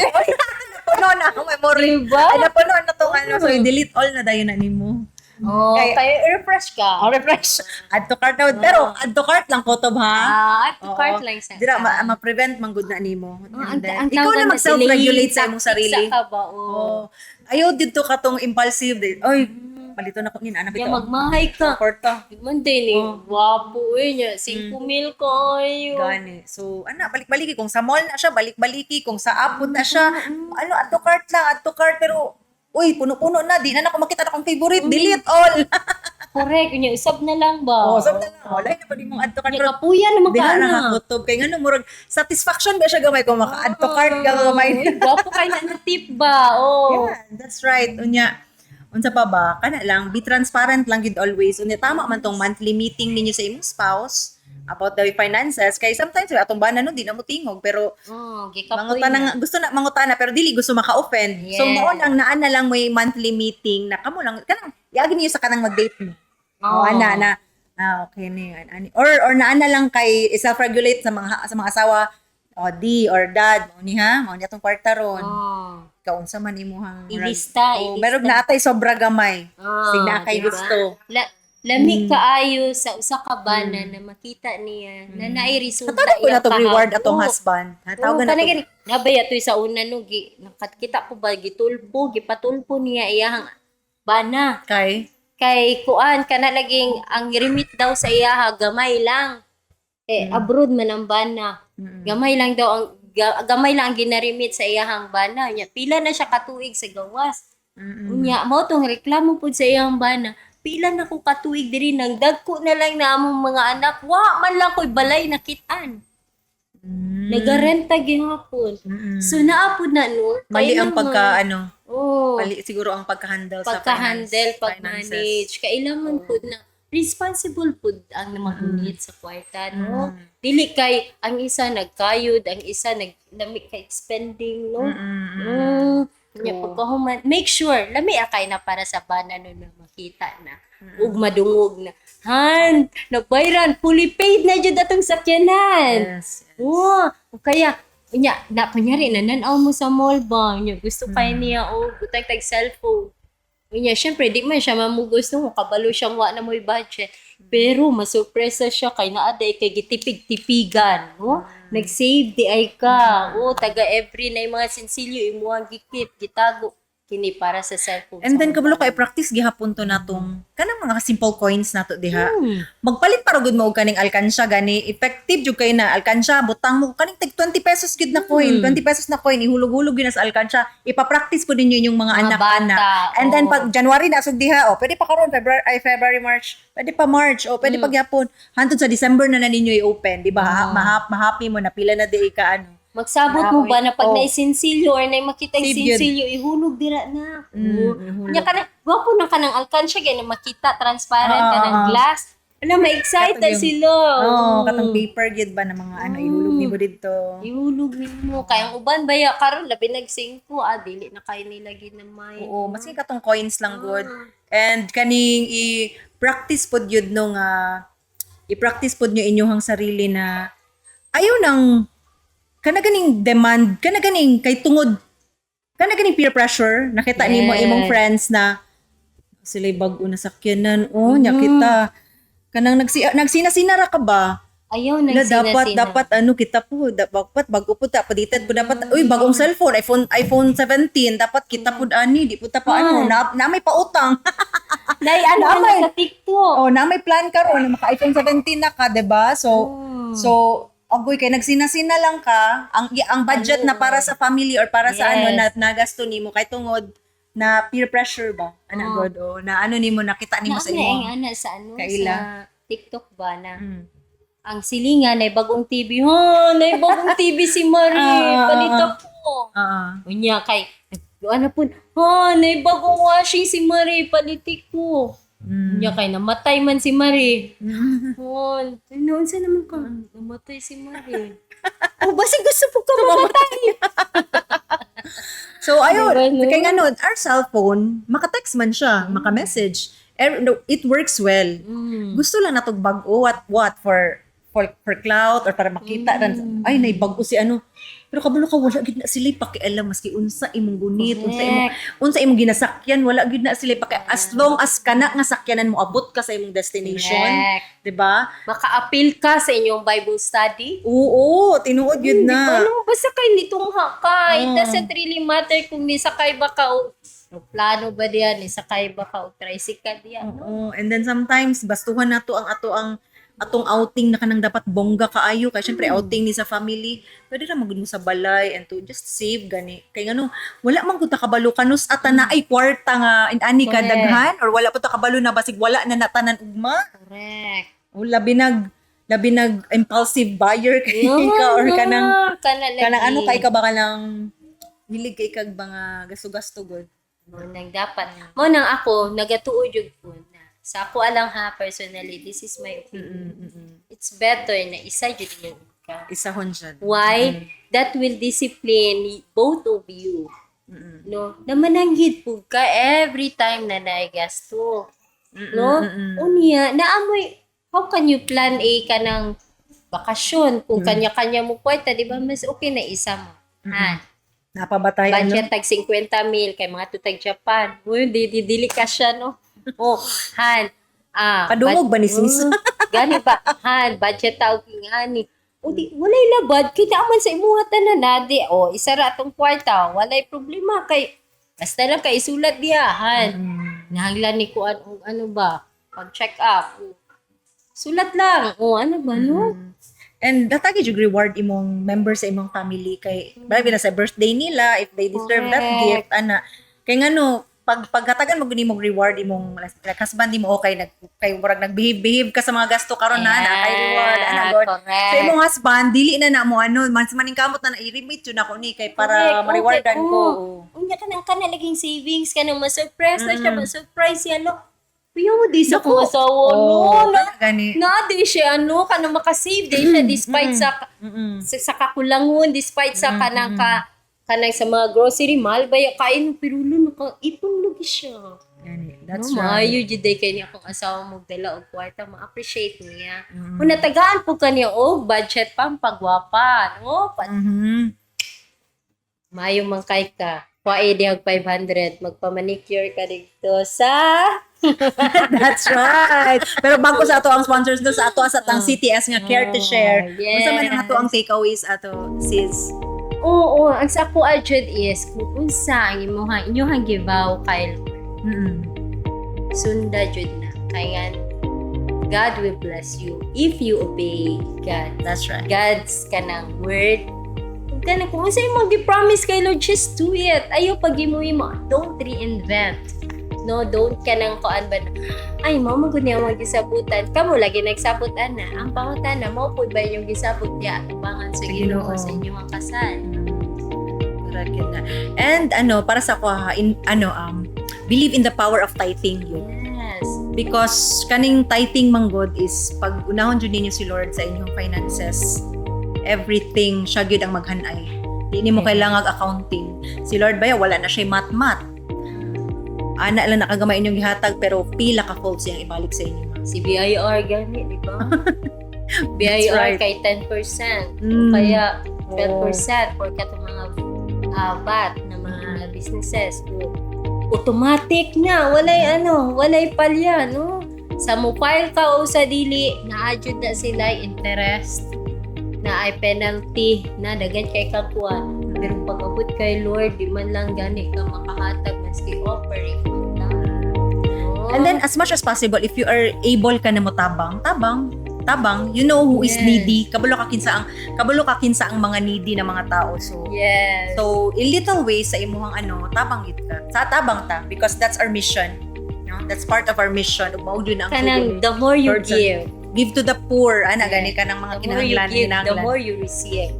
Napuno na ang memory.
Diba?
Ay, napuno na tong ano. So, i-delete all na dayon na nimo.
Oh, kaya refresh ka.
Oh, refresh. Add to cart na. Pero, add to cart lang ko to ha.
Ah, add to
Oo.
cart lang sa.
Dira, ma-prevent man gud na nimo.
Ah,
And then,
ang
ikaw
tawag
na
na
mag-self-regulate sa
delaying
imong
tactics
sarili.
sa ka ba? Oo.
Oh. Ayaw dito ka tong impulsive. Oy, palito na ko nin anak
Ya
ito.
magmahay ka.
Kwarta.
Di man din eh. Wapo eh niya. 5 mil ko ayo.
Gani. So, ana, balik-baliki. Kung sa mall na siya, balik-baliki. Kung sa app na siya, ano, add to cart lang, add to cart. Pero, uy, puno-puno na. Di na ako makita na akong favorite. Delete all.
Correct. Unya, usab na lang ba?
Oh, sabi na lang, wala na pa di mong add to cart.
Unya,
Pero,
kapuya naman
di
ka
na
na.
nakakutob. Kaya nga, no, murag, satisfaction ba siya gamay kung maka-add to cart ka gamay.
Uy, Gwapo kay na na tip ba? Oh.
Yeah, that's right. Unya, unsa pa ba? Kana lang, be transparent lang gid always. Unya, tama man tong monthly meeting ninyo sa imong spouse about the finances. Kay sometimes atong bana no di na mo tingog pero
Oh, gikapoy
mangutana
na.
nga gusto na mangutana pero dili gusto maka-offend. So
Yes.
mao lang naa na lang may monthly meeting na kamo lang kanang yagi niyo sa kanang mag-date mo.
Oo.
Oh, ana na. Ah, okay ni ani. Or naa na lang kay self-regulate sa mga asawa, o di or dad, mao ni ha, mao ni atong kwarta ron.
Oh.
Kaunsa man imuhang
Ilista,
oh,
ilista.
meron na atay sobra gamay.
Ah,
Sig na kay
diba?
gusto.
Lami kaayo sa usa ka bana na makita niya na naay resulta
Tawag ko na
iyang
tong reward
kahapon.
atong husband. Ha,
Oo,
tawag na
kana
to.
gani. Nabaya to'y sa una no gi nakakita ko ba gitulpo, gipatulpo niya iyahang bana.
Kay
Kay kuan kana laging ang remit daw sa iyaha gamay lang. Eh abroad man ang bana. Gamay lang daw ang gamay lang ang ginarimit sa iyahang bana. Nya pila na siya katuig sa gawas. Unya mao tong reklamo pud sa iyang bana. Pila na ko katuig diri nang dagko na lang na among mga anak. Wa man lang ko'y balay nakit-an. Nagarenta gihapon. So naa pud na no.
Mali ang
Kailangan-
pagka ano,
Oo.
mali siguro ang pagka-handle sa
Pagka-handle,
finances.
pag-manage. Kailangan pud na responsible pud ang magunit sa kwarta, no? Dili kay ang isa nagkayod, ang isa nag lami kay spending, no? Nya pagkahuman, make sure lami kay na para sa bana no na makita na ug madungog na. Han, nagbayran, fully paid na jud atong sakyanan. Oo, o kaya unya na kunyari nananaw mo sa mall ba, unya gusto kay niya og butang tag cellphone. Unya syempre di man siya mamugos no kabalo siyang wa na mo'y budget. Pero masurpresa siya kay naa day kay gitipig-tipigan, no? Nag-save di ay ka. O taga every na yung mga sinsilyo imuhang gikip, gitago kini para sa cellphone.
And
sa
then kabalo
mga
ka i-practice gihapon to natong kanang mga simple coins nato diha. Magpalit para gud mo og kaning alkansya gani, effective jud kay na alkansya, butang mo kaning tig 20 pesos gud na coin, 20 pesos na coin ihulog-hulog gyud na sa alkansya. Ipa-practice po ninyo inyong mga
Mga
anak-anak.
bata,
And then
oo.
pag January na sug diha, oh, pwede pa karon February ay February, March, pwede pa March, oh, pwede pa gyapon. Hantod sa December na na ninyo i-open, di ba? Mahappy mo na pila na di ka ano.
Magsabot mo ba na pag
Oh.
naisinsilyo or na makita yung
Save yun.
sinsilyo, ihulog dira na.
Ihulog.
Nya kana, gwapo na ka ng alkansya kay na makita transparent ka ng glass. Ano, ma-excite
Katong
sila.
Oh, katong paper gyud ba na mga ano ihulog nimo didto.
Ihulog nimo. Kaya ang uban baya karon labi nag 5 dili na kayo nila ginamay.
Oo, maski katong coins lang good. And kaning i-practice pod yun no nga i-practice pod nyo inyong sarili na ayaw nang kana ganing demand, kana ganing kay tungod, kana ganing peer pressure, nakita nimo imong friends na sila'y bag-o na sakyanan, oh, nya kita. Kanang nagsinasina ra ka ba?
Ayaw nang
Na dapat
sina-sina.
dapat ano kita po dapat bago po ta paditan po dapat, uy, bagong cellphone, iPhone 17, dapat kita pud ani di po ta pa ano na, na may pautang.
Nay, ano ka na
Namay.
sa TikTok?
Oh, na may plan karon na maka iPhone 17 na ka, 'di ba? So agoy kay nagsinasina lang ka ang budget na para sa family or para sa ano na nagasto nimo kay tungod na peer pressure ba ana god, oh, na ano nimo nakita nimo
Na,
sa
na,
imo
ang ana sa ano
kaila.
sa TikTok ba na ang silingan ay bagong TV. Ha, nay bagong TV si Marie. Palito po. Unya kay ano po, ha, nay bagong washing si Marie, palitik ko. Unya kay namatay man si Marie. Hon, noon sa naman ka, namatay si Marie. Oh, basi gusto po ka mamatay.
So ayun,
Diba, no?
kay nga nun, our cellphone, maka-text man siya, maka-message. No, it works well. Gusto lang natog bag-o what for clout or para makita ay nay bag-o si ano. Pero kabalo ka wala gid na sila pakialam maski unsa imong gunit, unsa imong ginasakyan, wala gid na sila paki as long as kana nga sakyanan mo abot ka sa imong destination, 'di ba?
Maka-appeal ka sa inyong Bible study.
Oo, tinuod yun
Di ba?
na.
Ano, basta kay nitungha ka. It doesn't really matter kung nisakay ba ka o plano ba diyan, nisakay ba ka o tricycle diyan. No?
Oo, and then sometimes bastuhan nato ang ato ang atong outing na kanang dapat bongga kaayo kay syempre outing ni sa family, pwede ra magud mo sa balay and to just save gani kay ngano wala man gud ta kabalo kanus ata na ay kwarta nga in-ani ka daghan or wala pa ta kabalo na basig wala na natanan ugma. O labi nag impulsive buyer kay ka or kanang
kana
kanang ano
lagi.
kay ka ba kanang hilig kay kag mga gasto-gasto gud.
Mo nang dapat. Mo nang ako nagatuo jud ko na sa ako alang ha, personally, this is my opinion. It's better na isa jud mo ka.
Isahon siya.
Why? That will discipline both of you. No? Na mananggid po ka every time na naigasto. No? Unya, naamoy, how can you plan a kanang bakasyon kung kanya-kanya mo kwarta, di ba? Mas okay na isa mo. Ha?
Napabatay ano?
Budget tag 50 mil kay mga tutag Japan. Uy, di dili ka siya no. Oh, han. Ah,
Padungog ba ni sis?
Gani ba? Han, budget tawag nga ani. O di, walay labad, kita man sa imuha tanan na di. O, isa ra atong kwarta, walay problema kay basta lang kay isulat diha, han. Nahanglan ni kuan og ano ba, pag check up. O, sulat lang. O, ano ba no?
And datagi jud reward imong member sa imong family kay mm, na sa birthday nila if they deserve that gift ana. Kay ngano pag pagkatagan mo guni mong reward imong like husband nimo, okay nag kay murag nag-behave behave ka sa mga gasto karon na kay reward ana god. Sa imong husband dili na na mo ano man maning kamot na na i-remit yun ako ni kay para ma-rewardan ko.
Unya ka nang kana laging savings ka nang ma-surprise na siya, ma-surprise siya no. Kuya mo di sa kong asawa no.
Oh,
Na,
kana gani.
na di siya ano kana makasave di siya despite sa, sa kakulangon, despite sa kanang ka Kanang sa mga grocery, mahal ba ya kain, pero lo naka-ipon lagi siya.
Gani, that's
No,
right.
maayo jud day kay niya akong asawa mo dala og kwarta, ma-appreciate niya. Kung natagaan po kaniya og budget pampagwapa, no? Maayo man kay ka. Kuwae dihag 500, magpa-manicure ka dito sa
That's right. Pero bago sa ato ang sponsors do sa ato sa atang CTS nga Care to Share.
Yes.
Unsa man ang ato ang takeaways ato, sis?
Oo, ang sa ako jud is kung unsa ang imuhang inyuhang gibaw kay Lord, sunda jud na. Kay nga God will bless you if you obey God.
That's right.
God's kanang word. Kung kanang kung unsa imong gi-promise kay Lord, just do it. Ayaw pag mo, don't reinvent. No, don't kanang kuan ba na, ay, mao man gud niya ang gisabutan. Kamo lagi nagsabot ana. Ang pangutana, mao pud ba inyong gisabot niya atubangan sa
Sa
Ginoo
Ginoo.
sa inyong kasal?
Correct yun na. And ano, para sa ako ha, in, ano, believe in the power of tithing yun. Because kaning tithing man gud is pag unahon jud ninyo si Lord sa inyong finances, everything siya gyud ang maghanay. Di nimo kailangan accounting. Si Lord baya wala na siya mat-mat. Ana lang nakagamay inyong gihatag pero pila ka folds siyang ibalik sa inyo.
Si BIR gani, di ba? BIR
right.
kay 10%. Kaya 12% for katong mga VAT na mga businesses. O, automatic na, walay ano, walay palya, no? Sa mo file ka o sa dili, naadjud na sila interest, na ay penalty, na dagan kay kakuha. Pero pag abot kay Lord, di man lang gani ka makahatag maski offering man lang. No?
And then as much as possible, if you are able ka na mo tabang, tabang, tabang, you know who is needy. Kabalo ka kinsa ang mga needy na mga tao. So So, in little ways sa imuhang ano, tabang gid ka. Sa tabang ta because that's our mission. No? That's part of our mission. Ug mao jud na ang
Kanang
tugon.
the more you
Lord,
give,
give to the poor, ana gani ka ng mga
the more you
kinahanglan,
give, the
kinahanglan.
more you receive.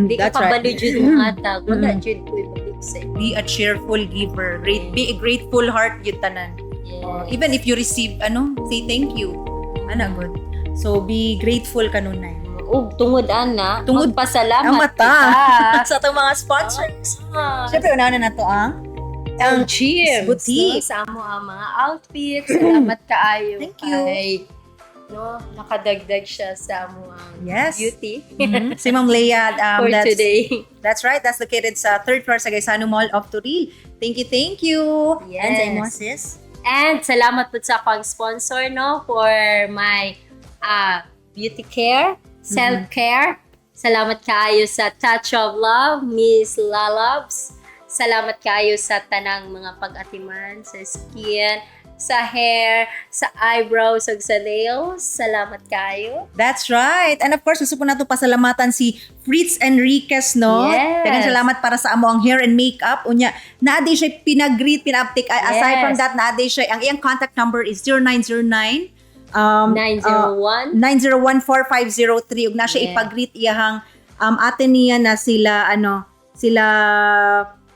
Di ka
That's right.
kabalo jud mohatag, wala jud ko ibalik sa inyo.
Be a cheerful giver. Great, be a grateful heart yun tanan. Even if you receive ano, say thank you. Ana good. So be grateful kanunay.
Ug tungod ana,
Tungod-
magpasalamat
Ang mata.
kita.
Sa atong mga sponsors.
Ah,
Siyempre, unahan na nato ang
ang Cheers
Boutique.
No, sa amo ang mga outfits. Salamat kaayo.
Thank you.
Kay, no, nakadagdag siya sa amo ang beauty
Si Ma'am Leia,
for today.
That's right. That's located sa third floor sa Gaisano Mall of Toril. Thank you, thank you. And sa imo, sis?
And salamat po sa akong sponsor, no, for my beauty care, self-care. Salamat kaayo sa Touch of Love, Miss Lalabs. Salamat kaayo sa tanang mga pag-atiman, sa skin, sa hair, sa eyebrows, ug sa nails. Salamat kaayo.
That's right. And of course, gusto po nato pasalamatan si Fritz Enriquez, no?
Yes.
Daghang salamat para sa amo ang hair and makeup. Unya, naa day siya pinag-greet, pina-uptake. Aside from that, naa day siya, ang iyang contact number is 0909
901.
9014503 ug na siya ipag-greet iyahang ate niya na sila ano sila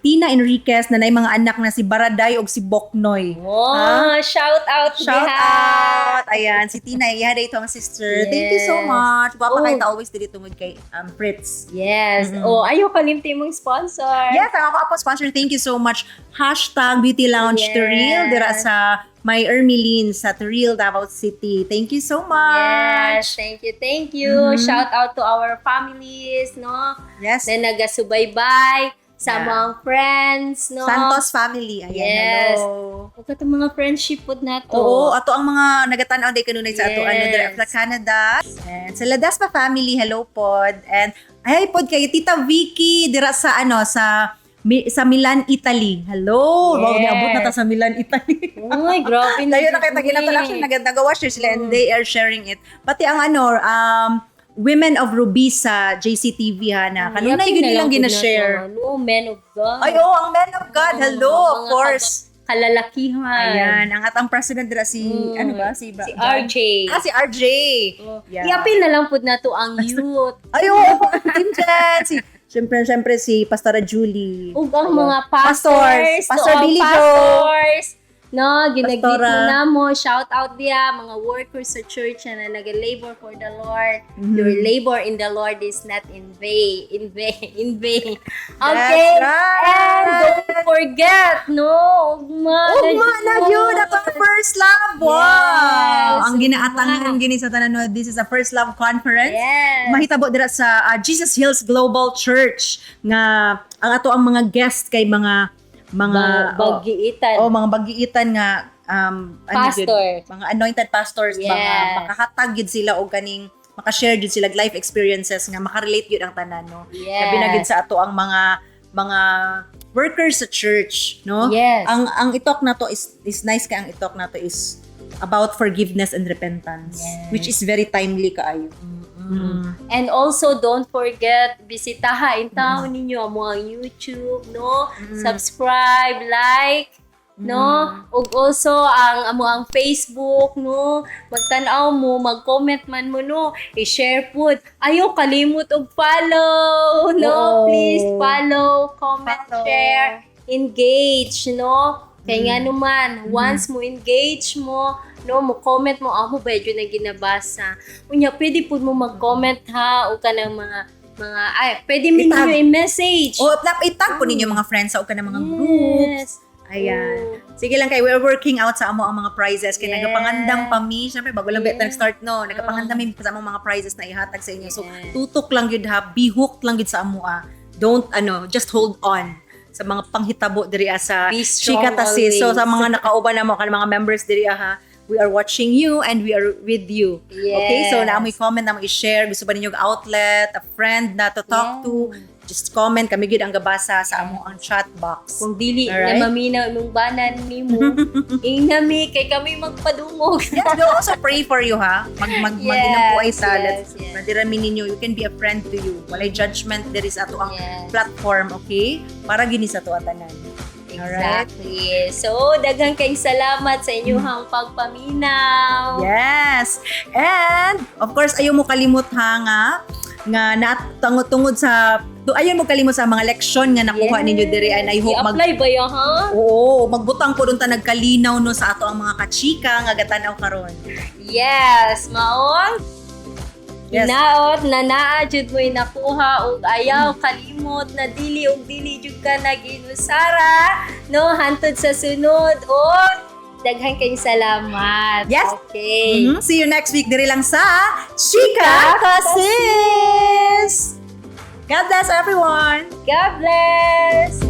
Tina Enriquez na nay mga anak na si Baraday ug si Boknoy.
Oh, shout out
Shout
diha.
out! Ayan, si Tina, iya ito ang sister. Thank you so much. Gwapa
Oh.
kay ta always diri tungod kay Fritz.
Yes. Oh, ayaw kalimti mong sponsor.
Yes, ang ako po sponsor. Thank you so much. #BeautyLounge Toril dira sa My Ermeline sa Toril, Davao City. Thank you so much.
Yes, thank you, thank you. Shout out to our families, no?
Yes.
Na nagasubaybay sa mga friends, no?
Santos family. Ayan, hello.
Ug katong mga friendship pod nato.
Oo, ato ang mga nagatan-aw day kanunay sa ato ano dira sa Canada. And sa Ladasma family, hello pod. And ay pod kay Tita Vicky dira sa ano sa Milan, Italy. Hello. Wow, niabot na ta sa Milan, Italy.
Uy, grabe na.
Layo na kay tagina to actually nagagawa share sila and they are sharing it. Pati ang ano Women of Ruby sa JCTV ha na kanunay gyud nilang gina-share.
Ano, men of God.
Ay, oh, ang men of God. Hello, of
Mga
course.
Kalalakihan.
Ayan, ang atang president dira si ano ba si
Si RJ.
Ah, si RJ.
Oh.
Yeah.
I-appeal na lang pod nato ang youth.
Ay, oo, Team Jen. Si, siyempre, siyempre si Pastora Julie.
Ug ang mga
Pastors.
pastors,
Pastor
to all
Billy Joe.
pastors. No, ginagreet
Pastora.
mo na mo. Shout out diya mga workers sa church na nag-labor for the Lord. Your labor in the Lord is not in vain. In vain. In vain. Okay.
That's right.
And don't forget, no? Ugma
Ugma na yun! Atong first love! Wow!
Yes.
Ang ginaatangan gini sa tanan, no, this is a first love conference.
Yes.
Mahitabo dira sa Jesus Hills Global Church nga ang ato ang mga guest kay mga
Bagiitan.
Oh, mga bagiitan nga ano
Pastor.
gyud, mga anointed pastors, mga makahatag gyud sila og kaning makashare gyud sila og life experiences nga makarelate gyud ang tanan, no. Labi na gyud sa ato ang mga workers sa church, no?
Yes.
Ang italk nato is nice kay ang italk nato is about forgiveness and repentance, which is very timely kaayo.
And also, don't forget, bisitaha intawon ninyo ang mga YouTube, no? Subscribe, like, no? Ug also, ang amo ang Facebook, no? Magtan-aw mo, mag-comment man mo, no? I-share pud. Ayaw kalimot og follow, no? Please follow, comment,
Follow.
Share, engage, no? Kay nga naman, once mo engage mo, no, mo comment mo, ako ba yun ang ginabasa. Unya, pwede po mo mag-comment ha, o kanang mga, ay, pwede mo
Itag.
ninyo i-message.
O itag po ninyo mga friends sa o mga groups.
Yes.
Ayan. Sige lang kay we're working out sa amo ang mga prizes kay nagapangandam pa mi. Syempre bago lang yes. Nag-start, no. Nagapangandam mi sa among mga prizes na ihatag sa inyo. So tutok lang gyud ha, be hooked lang gyud sa amo ah. Don't ano, just hold on sa mga panghitabo diri ah, sa
Be strong
Chika Tasis. So
always.
sa mga nakauban namo kan mga members diri ah, ha, we are watching you and we are with you. Okay? So naa mo'y comment, naa mo'y i-share, gusto ba ninyo og outlet, a friend na to talk to, just comment, kami gyud ang gabasa sa amo ang chat box.
Kung dili na maminaw imong banan nimo, ingami kay kami magpadungog.
Yes, we'll also pray for you, ha? Mag mag ay sa let's madirami ninyo. You can be a friend to you. Walay judgment there is ato ang platform, okay? Para gini sa tuwa tanan. Alright?
Exactly. So, daghang kay salamat sa inyong pagpaminaw.
Yes. And of course, ayaw mo kalimot ha nga nga natungod sa ayaw mo kalimot sa mga leksyon nga nakuha ninyo diri and I hope mag
I-apply ba yan, ha?
Oo, magbutang po dun ta nagkalinaw, no, sa ato ang mga kachika nga gatanaw karon.
Yes, maong hinaot na naa jud mo'y nakuha ug ayaw kalimot na dili ug dili jud ka nag-inusara, no, hantod sa sunod ug daghan kayong salamat.
Yes.
Okay.
See you next week diri lang sa Chika Kasis. God bless everyone.
God bless.